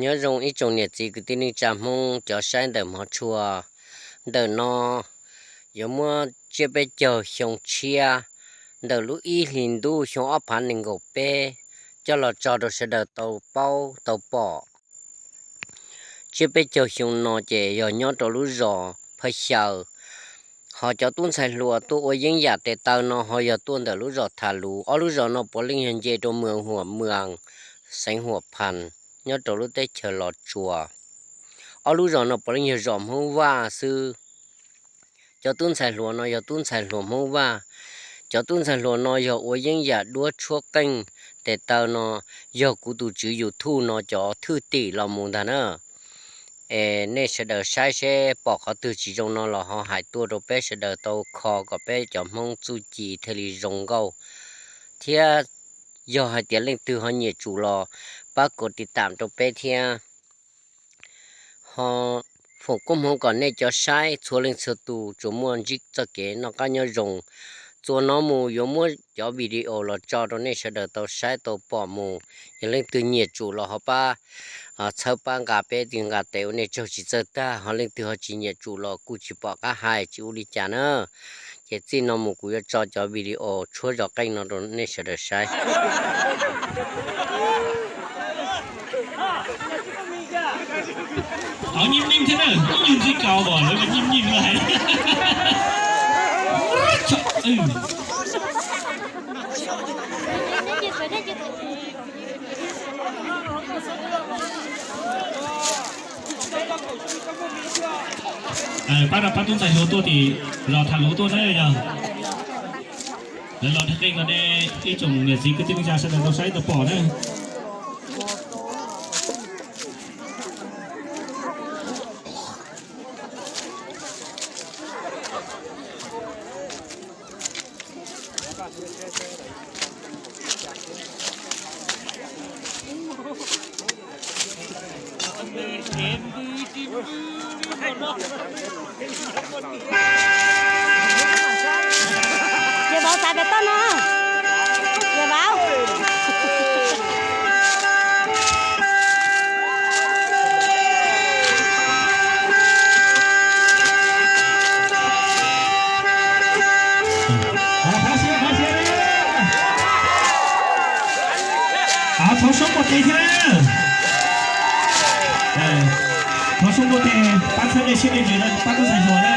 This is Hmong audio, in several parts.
Nyob zoo ib tsoom niam txiv kwv tij neej tsa Hmoob cov saib ntawm hmov tshua. Ntawm no yuav muab tsiab peb caug xyoo tshiab ntawm lub ib hlis ntuj xyoo ob phav nees nkaum peb coj los tso rau sawv daws tau paub tau pom. Tsiab peb caug xyoo no ces yog nyob rau lub zos Phaj Xyaw, ho cov tub ntxhais hluas tuaj ua yeeb yam tes taw no ho yog tuaj ntawm lub zos Tham Luv. Ob lub zos no puav leej yog nce rau Muas Huam Muas, xeev Huam Phas, nyob rau lub teb chaws Los Tsuas. Ob lub zos no puav leej yog zos Hmoob Vaj xwb. Cov tub ntxhais hluas no yog tub ntxhais hluas Hmoob Vaj. Cov tub ntxhais hluas no yog ua yeeb yam duab tshuab qeej tes taw no, yog kuv tus tswv YouTube no cov thwj tim los mus ntag na. Es nej sawv daws saib seb pom qhov twg tsis zoo no los ho hais tuaj rau peb sawv daws tau kho kom peb cov Hmoob txuj ci thiaj li zoo nkauj. Thiab yog hais tias leej twg ho nyiam tsum los pab kov tiv tam rau peb thiab. Ho foom koob hmoov kom nej cov saib txhua leej txhua tus tsuas muaj ntsib txoj kev noj qab nyob zoo. Txuas no mus yuav muab cov video los tso rau nej sawv daws tau saib tau pom mus. Yog leej twg nyiam tsum los ho pab txhawb pab nqa peb tis nqa tes ua nej tsaug tsis txawj tag, ho leej twg ho tsis nyiam tsum los kuj tsis pom qab hais tsis ua li cas na. Ces txij no mus kuv yuav tso cov video tshuab zos qeej no rau nej sawv daws saib. Ov nyeej nyeej thiab na, ib nyuag ntxib kaus kom lawv nyeej nyeej lais. Pab rau pab tub ntxhais hluas tuaj tim zos Tham Luv tuaj na yog. Lawv los dhia qeej no ne, ib tsoom niam txiv kwv tij neej tsa sawv daws tau saib tau pom na. Yawg Vauv xav pem toj no. Yawg Vauv. Thov sub npua tes thiab. Thov sub npua tes pab txhawb nej siab nej ntsws pab tub ntxhais hluas na.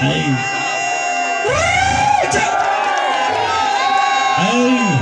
Ej, ej,